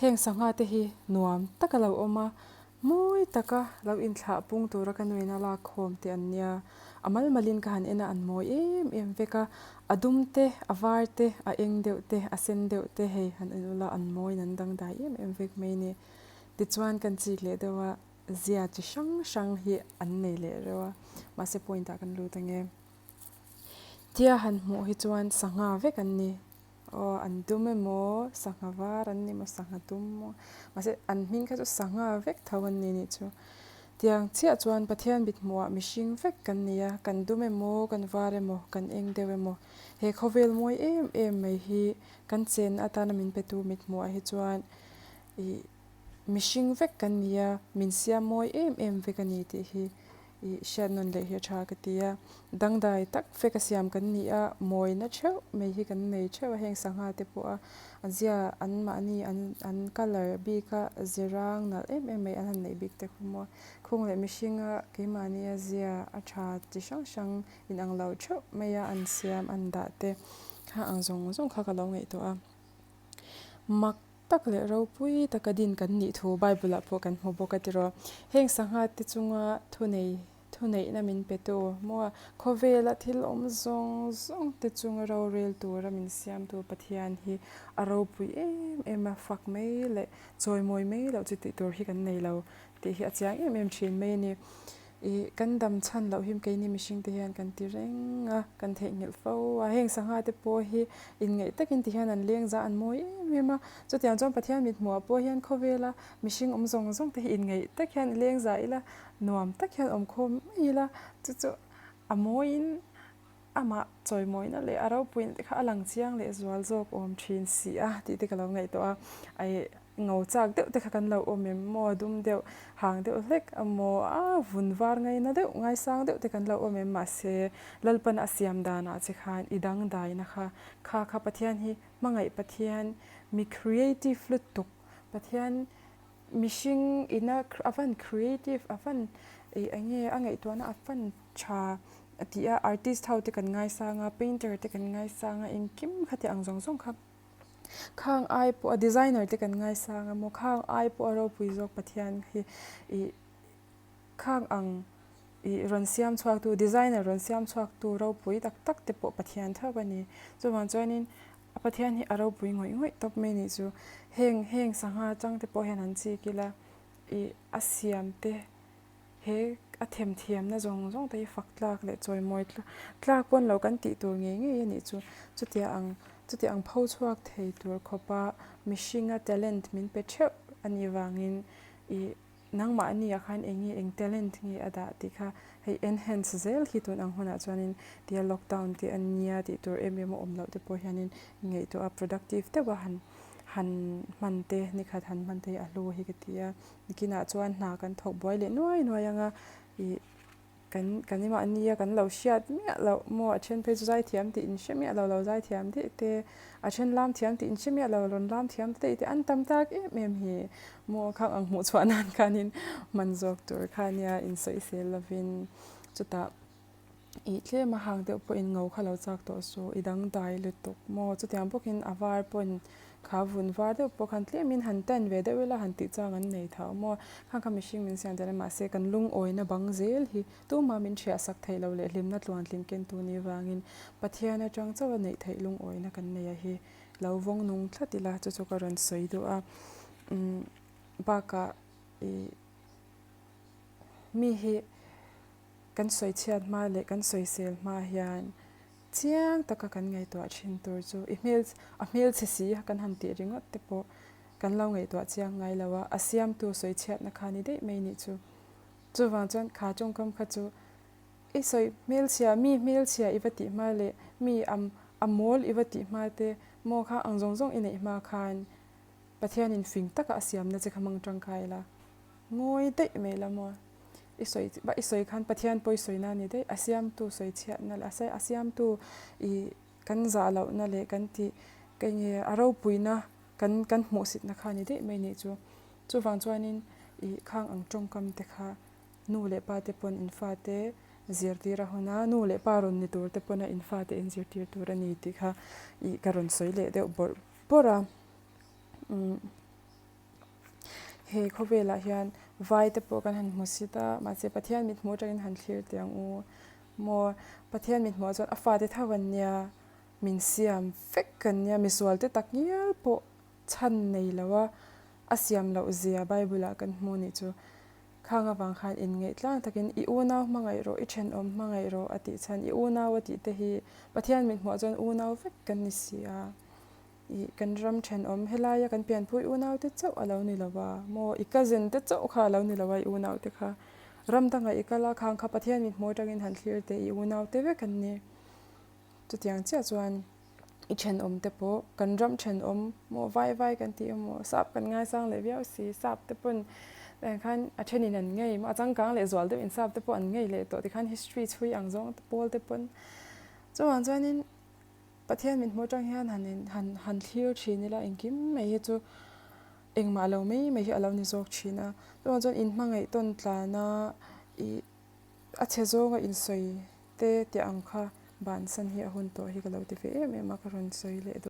Heng sangha te hi nuam tak a lo awm a, mawi taka lo inthlah pung tura ka nuin a lak khawm te an nia. A mal malin ka han en a, an mawi em em vek a, a dum te, a var te, a eng deuh te, a sen deuh te hei han en ula an mawiin an dangdai em em vek mai a ni. Tichuan kan chik leh deuh a, zia chi hrang hrang hi an nei leh reuh a, mahse point ah kan lut ange. Tia han hmuh hi chuan sangha vek an ni. Aw an dum emaw sangha var an ni maw sangha dum maw mahse an hming kha chu sangha vek tho an ni nih chu. Tiang chiah chuan Pathian mit hmuhah mihring vek kan ni a, kan dum emaw kan var emaw kan eng deuh emaw he khawvel mawi em em mai hi kan chenna atana min petu mit hmuhah hi chuan ih mihring vek kan ni a, min siam mawi em em vek a ni tih hi Ih hriat nawn leh hi a tha ka ti a, dangdai tak fek a siam kan ni a, mawina theuh mai hi kan nei theuh a, heng sangha te pawh a a zia an mahni an an colour bik a zirang nalh em em mai an han neih bik te khu maw khung leh mihringa keimahni a zia a tha chi hrang hrang inang lo theuh mai a an siam an dah te kha ang zawng zawng kha ka lo ngaihtuah a mak tak leh ropui taka din kan nih thu Bible ah pawh kan hmu bawk a tiraw. Heng sangha te chunga thunei thuneihna min pe tu maw khawvela thil awm zawng zawng te chunga rorel tura min siamtu Pathian hi a ropui em em a, fak mai leh chawimawi mai loh chu tih tur hi kan nei lo tih hi a chiang em em thin mai a ni. Ih kan dam chhan loh hi keini mihring te hian kan ti reng a, kan theihnghilh fo a, heng sangha te pawh hi inngeih takin ti hian an leng za an mawi em em a, chutiang chuan Pathian mit hmuhah pawh hian khawvela mihring awm zawng zawng te hi inngeih tak hian i leng za ila, nuam tak hian awm khawm mai ila, chu chu a mawiin amah chawimawina leh a ropuina te kha a lang chiang leh zual zawk awm thin si a tih te ka lo ngaihtuah a, ih ngo chak deuh te kha kan lo awm em maw dum deuh hang deuh hlek emaw a vun var ngaina deuh ngaisang deuh te kan lo awm em mahse Lalpan a siam danah che khan i dangdaina kha kha kha Pathian hi hmangaih Pathian mi creative lutuk Pathian mihring ina a van creative a van ih eng nge a ngaihtuahna a van tha a tih a artist ho te kan ngaisang a painter te kan ngaisang a engkim khati ang zawng zawng kha khang ai pawh a designer te kan ngaisang a maw khang ai pawh a ropui zawk Pathian hi ih khang ang ih rawn siam chhuak tu designer rawn siam chhuak tu ropui tak tak te pawh Pathian tho a ni chuvang chuanin a Pathian hi a ropui ngawih ngawih tawp mai nih chu heng heng sangha chang te pawh hian an chik ila ih a siam te. He a themthiamna zawng zawng te hi fak tlak leh chawimawi tlak pawn lo kan tih tur ngei ngei a nih chu. Chutia ang chuti ang pho chhuak thei tur khawpa mihringa talent min pe theuh a nih vangin ih nangmahni ah khan eng nge eng talent nge a dah tih kha hei enhance zel hi tun ang hunah chuanin tia lockdown te a nia tih tur em em a awm loh te pawh hianin ngaihtuah a productive deuh a han han hman te nikhat han hman te hi a hlu hi ka ti a. Nikinah chuan hna kan thawk buai leh nuai nuai ang a, ih kan kan mahni a kan lo hriat miah loh maw a then phei chu zaithiam tih in hre miah lo lo zaithiam daih te, a then lam thiam tih in hre miah lo rawn lam thiam ta daih te an tam tak em em hi maw khang ang hmuh chhuah nan khanin hman zawk tur kha nia insawisel lovin chutah ih tlem a hang deuh pawhin ngo kha lo chak tawh suh i dangdai lutuk maw chutiang bawkin a var pawhin kha vun var deuh pawh khan tlemin han tan ve deuh ila han tih chang an nei tho maw khang kha mihring min siam tel a mahse kan lungawina bang zel hi tumah min thiah sak theih loh leh hlimna tluantling ken tu ni vangin Pathian atang chauh a neih theih lungawina kan nei a hi lo vawng nung tlat ila chu chu ka rawn sawi duh a umm bakah ih mi hi. Kan sawi chhiat hma leh kan sawisel hma hian chiang taka kan ngaihtuah thin tur chu i hmel a hmelchhe si kan han tih ringawt te pawh kan lo ngaihtuah chiang ngai lo a, a siamtu sawi chhiatna kha ni daih mai nih chu. Chuvang chuan kha tawngkam kha chu i sawi hmelchhia mi hmelchhia i va tih hma leh mi a a mawl i va tih hma te maw kha ang zawng zawng i neih hma khan Pathianin fing taka a siamna che kha hmang tangkai la. Ngawi daih mai la maw? I sawi i sawi khan Pathian pawi sawina a ni daih, a siamtu sawi chhiatna leh a siamtu i kan zah lohna leh kan tih ka nge a ropuina kan kan hmuhsitna kha a ni daih mai nih chu. Chuvang chuanin i khang ang tawngkam te kha nu leh pa te pawn in fate zirtir a hun a, nu leh pa rawn ni tur te pawn a in fate in zirtir tur a ni tih kha i ka rawn sawi leh deuh bawrh bawrh a. Umm. He khawvelah hian vai te pawh kan han hmu sit a, mahse Pathian mithmuh atangin han thlir teh ang u. Maw Pathian mithmuhah chuan a fate tho an nia, min siam vek kan nia, misual te tak ngial pawh chhan nei lo a, a siam loh zia Bible ah kan hmu nih chu. Khang avang khan inngeih tlang takin i unau hmangaih rawh, i thenawm hmangaih rawh a tih chhan i unau a tih te hi Pathian mithmuhah chuan unau vek kan ni si a. Ih kan ram thenawm helaia kan pianpui unau te chauh a lo ni lo a maw i cousin te chauh kha a lo ni lo a i unau te kha ram dangah i kal a khang kha Pathian mithmuh atangin han thlir teh i unau te vek an ni. Chutiang chiah chuan i thenawm te pawh kan ram thenawm maw vai vai kan tih emaw sap kan ngaisang leh viau si sap te pawn tiang khan a thenin an ngei maw a changkang leh zual deuhin sap te pawh an ngei leh tawh tikhan history chhui ang zawng te pawl te pawn chuvang chuanin Pathian min hmuh atang hian han in han han thlir thin ila engkim mai hi chu engmah lo mai mai hi a lo ni zawk thin a chuvang chuan in hmangaih tawn tlana ih a chhe zawnga insawi te tih ang kha bansan hi a hun tawh hi ka lo ti ve em em a ka rawn sawi leh duh.